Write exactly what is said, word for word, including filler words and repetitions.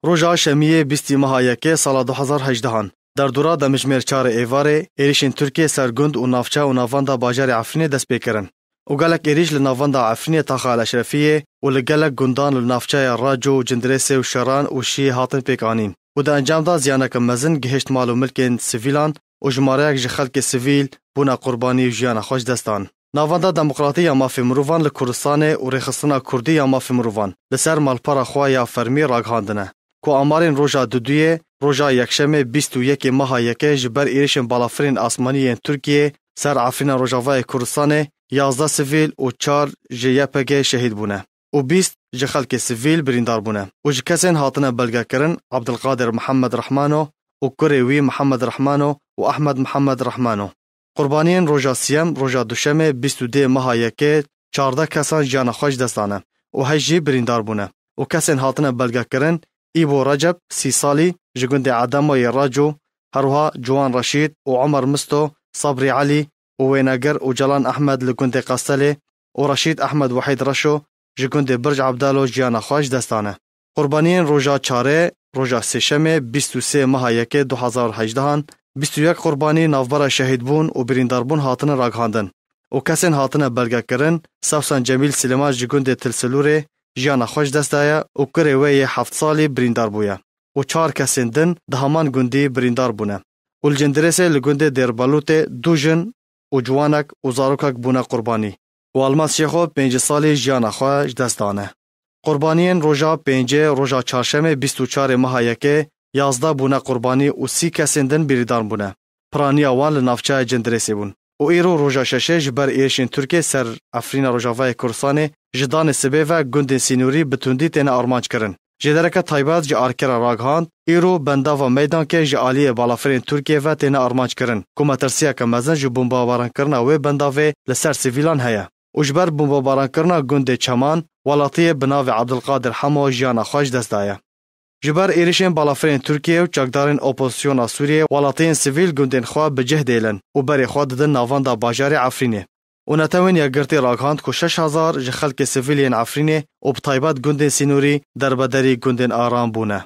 Roja Şemiyê bîstî meha yekê sala du hezar hejdehan, derdora demijmêr çarê êvarê êrîşên Tirkiyê ser gund û navçe û navenda bajarê Efrînê dest pê kirin û gelek êrîş li navenda Efrînê, taxa El Eşrefiyê û li gelek gundan li navçeya Raco û Cindirêsê û Şeran û Şiyê hatin pêk anîn û di encamda ziyaneke mezin gihişt mal û milkên sivîlan û jimareyek ji xelkê sivîl bûne qurbanî û jiyana xwe ji dest dan. Navenda Demokratî ya Mafê Mirovan li Kurdistanê û Rêxistina Kurdî ya Mafê Mirovan li ser malpera xwe ya fermî ragihandine ku amarên roja duduyê, roja yekşemê bîst û yekê meha yekê ji ber êrişên balafirên asmanî yên Tirkiyê ser Efrîna Rojavayê Kurdistanê yazdeh sivîl û çar ji Y P G şehîd bûne û bîst ji xelkê sivîl birîndar bûne û ji kesên hatine belgekirin Abdulkadir Mihemed Rehmano û kurê wî Mihemed Rehmano û Ehmed Mihemed Rehmano. Qurbaniyên roja siyem, roja duşemê, bîst û dê meha yekê, çardeh kesan jiyana xwe ji dest dane û heşt jî birîndar bûne û kesên hatine belgekirin Îbo Recep, sî salî, ji gundê Edemo yê Raco, herwiha Ciwan Reşîd û Omer Misto, Sabrî Elî û Wênegir û Celan Ehmed li gundê Qestelê û Reşîd Ehmed Wehîd Reşo ji gundê Birc Ebdalo jiyana xwe ji dest dane. Qurbaniyên roja çarê, roja sêşemê, bîst û sê meha yekê du hezar hejdehan, bîst û yek qurbanî navbera şehîdbûn û birîndarbûn hatine ragihandin û kesên hatine belgekirin, Sewsan Cemîl Silêman ji gundê Tilsilûrê jiyana xwe ji dest daye û kurê wê yê heft salî birîndar bûye û çar kesên din di heman gundî birîndar bûne û li Cindirêsê li gundê Dêrbalûtê du jin û ciwanek û zarokek bûne qurbanî û Elmas Şêxo pêncî salî jiyana xwe ji dest dane. Qurbaniyên roja pêncê, roja çarşemê, bîst û çarê meha yekê, yazdeh bûne qurbanî û sî kesên din birîndar bûne. Piraniya wan li navçeya Cindirêsê bûn û îro roja şeşê ji ber êrişên Tirkiyê ser Efrîna Rojavayê Kurdistanê ji danê sibê ve gundên sînorî bi tundî têne armanc kirin. Jêdereke taybet ji Arkerê ragihand, îro bendava Meydankê ji aliyê balafirên Tirkiyê ve têne armanc kirin ku metirsiyeke mezin ji bombabarankirina wê bendavê li ser sivîlan heye û ji ber bombabarankirina gundê Çeman, welatiyê bi navê Abdulkadir Hemo jiyana xwe ji dest daye. Ji ber êrişên balafirên Tirkiyê û çekdarên opozisyona Sûriyê, welatiyên sivîl gundên xwe bi cih dêlin û berê xwe didin navenda bajarê Efrînê. û Netewên Yekgirtî ragihand ku şeş hezar ji xelkê sivîl yên Efrînê û bi taybet gundên sînorî derbederî gundên aram bûne.